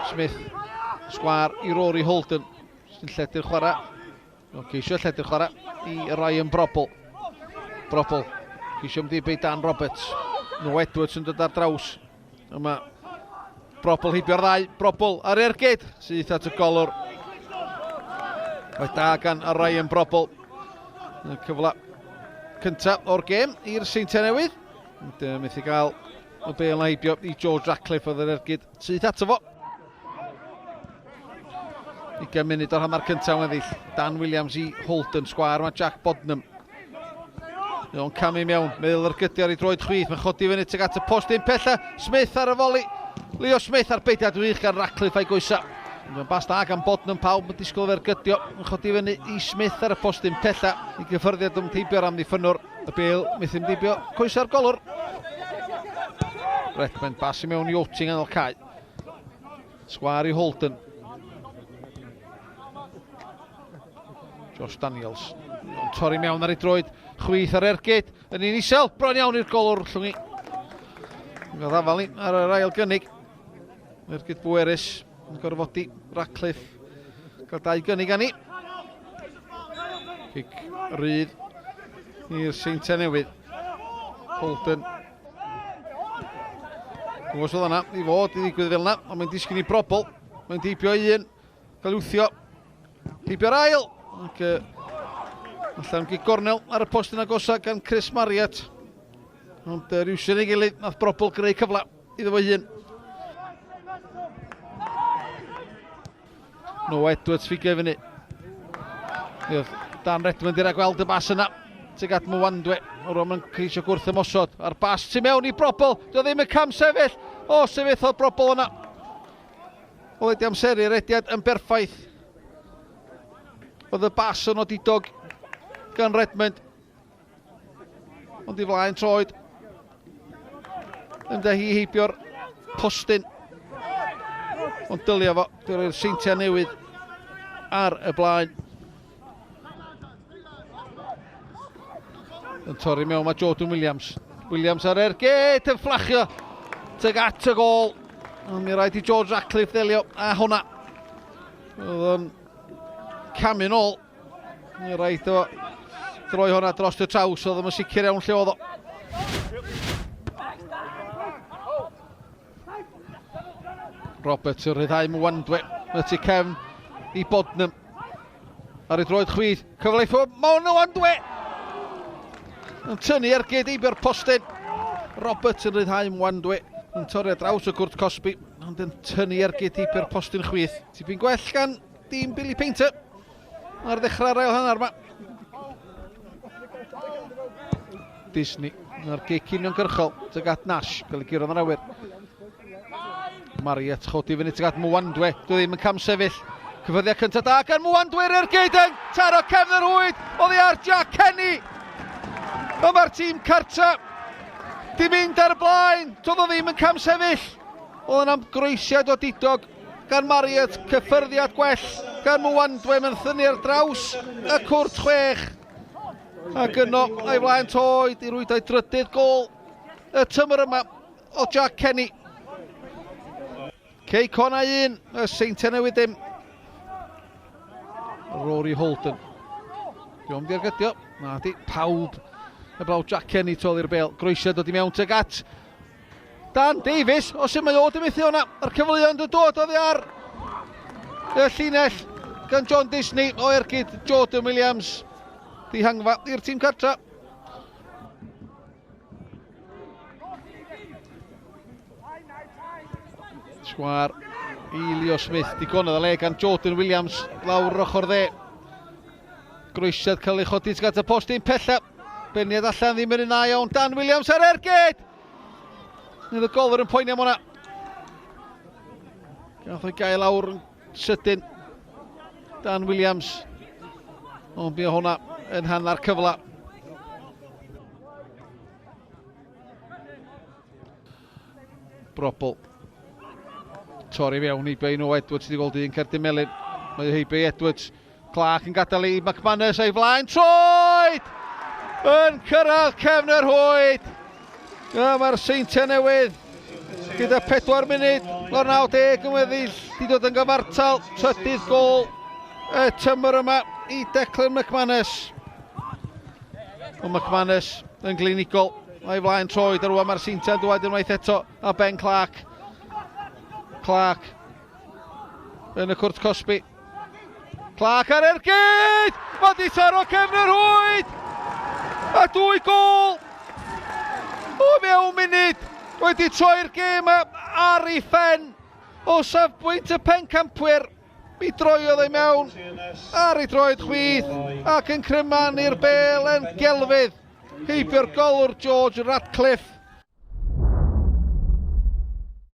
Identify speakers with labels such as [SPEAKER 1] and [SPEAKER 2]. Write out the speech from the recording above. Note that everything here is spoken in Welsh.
[SPEAKER 1] Smith, sgwar i Rory Holden, sy'n lledu'r chwarae. O, ceisio lledu'r chwarae i Ryan Brobl. Brobl, ceisio mynd i Dan Roberts. No Edwards yn dod ar draws. Yma Brobl heibio'r ddau, Brobl ar ergyd, syth at y golwr. Mae da gan Ryan Brobl. Y cyfle cyntaf o'r gêm i'r Seintiau Newydd. Ond methu gael y bel na heibio i George Ratcliffe oedd yr ergyd syth ato fo. 20 munud o'r hanner cyntaf weddill. Dan Williams i Holden Square. Mae Jack Bodnam. Mae o'n camu mewn. Meddwl yr gydio ar ei droed chwith. Mae'n chodi fyny tuag at y post un pella. Smith ar y foli. Leo Smith ar beidiad wych gan Ratcliffe a'i goesa. Mae'n bas da gan Bodnam, pawb yn disgwyl fe'r gydio. Yn chodi fyny i Smith ar y postyn pella. I gyffyrddiad yn teibio'r amddiffynnwr. Y bel methu ymdeibio coesa'r golwr. Redmond bas i mewn i Oting yn ôl cae. Sgwar i Holden. Josh Daniels. Yn torri mewn ar ei droed chwith ar ergyd. Yn un isel, bron iawn i'r golwr llwngi. Yn ddafal ni ar yr ail gynnig. Ergyd bwerus yn gorfodi Ratcliffe. Cael dau gynnig ani. Cic rydd i'r Seintiau Newydd. Holden. Gwrs oedd yna i fod i ddigwydd fel yna, ond mae'n disgyn i brobl. Mae'n deibio un, cael ei wthio. Deibio'r ail, ac allan gig gornel ar y postyn agosa gan Chris Marriott. Ond rhywsyn ei gilydd, nath brobl greu cyfle iddo fo hun. Noah Edwards ffigio i fyny. Mi oedd Dan Redmond i'r gweld y bas yna. Tuag at Mwandwe. O'r o'n ceisio gwrth ymosod. A'r bas tu mewn i Brobl. Dio ddim yn cam sefyll. O, sefyll o'r Brobl yna. Oedd wedi amseru'r rediad yn berffaith. Oedd y bas yn odidog gan Redmond. Ond i flaen troed. Yn da hi heibio'r postyn. Ond dylio fo, dwi'n rhoi'r Seintiau Newydd ar y blaen. Yn torri mewn mae Jordan Williams. Williams ar ergyd yn fflachio tuag at y gol. Ond mi rhaid i George Ratcliffe ddelio a hwnna. Oedd o'n camu'n ôl. Mi rhaid o droi hwnna dros y traws, oedd o'n sicr iawn lle oedd o. Roberts yn rhyddhau Mwandwe, y tu cefn i Bodnam. Ar ei droed chwith, cyfle i ffwrdd, Mwandwe! Yn tynnu ergyd eibio'r postyn. Roberts yn rhyddhau Mwandwe, yn torri ar draws y cwrt cosbi, ond yn tynnu ergyd eibio'r postyn chwith. Tipyn gwell gan dîm Billy Painter. Ar ddechrau'r ail hanner yma. Disney. Na'r gic uniongyrchol. Tuag at Nash. Gael ei guro yn yr awyr. Mariet chodi fyny tuag at Mwandwe. Dwi ddim yn cam sefyll. Cyffyrddiad cyntaf da gan Mwandwe i'r ergyd yn taro cefn yr rhwyd oddi ar Jack Kenny. Yma'r tîm cartra di mynd ar y blaen. Doedd o ddim yn cam sefyll. Oedd yna'n groesiad odidog gan Marriott, cyffyrddiad gwell gan Mwandwe, mae'n thynnu ar draws y cwrt chwech. Ac yno, a'i flaen toed i rwydau drydydd gol y tymor yma o Jack Kenny. Cei Cona 1, y Seintiau Newydd dim. Rory Holden. Diolch di argydio. Na di, pawb heblaw Jack Kenny tu ôl i'r bel. Groesiad dod i mewn tuag at Dan Davies, o sut mae o di methu hwnna? Mae'r cyfleoedd yn dod oddi ar y llinell gan John Disney o ergyd Jordan Williams. Dihangfa i'r tîm cartra. Sgwar i Leo Smith, digon o le gan Jordan Williams lawr yr ochr dde. Groesiad cael ei chodi tuag at y post un pella. Beniad allan ddim yn un dda iawn. Dan Williams ar ergyd! Nid y golwr yn poeni am hwnna. Gath o'i gael lawr yn sydyn. Dan Williams. Ond bu hwnna yn hanner cyfle. Brobl. Torri fewn i Beino Edwards wedi gweld un cerdyn melyn. Mae heibio i Edwards. Clark yn gadael i McManus a'i flaen troed! Yn cyrraedd cefn yr hwyd! Mae'r Seintiau Newydd gyda 4 munud O'r 90 yn weddill, di dod yn gyfartal, trydydd gol y tymor yma i Declan McManus. Ond McManus yn glinigol, mae flaen troed ar rwan mae'r Seintiau'n dŵad unwaith eto a Ben Clark. Clark yn y cwrt cosbi. Clark ar ergyd! Mae di taro cefn yr rhwyd! A dwy gol! O mewn munud wedi troi'r gêm ar ei phen o safbwynt y pencampwyr. Mi droiodd ei mewn ar ei droed chwith ac yn crymanu'r bel yn gelfydd. Heibio'r golwr George Radcliffe.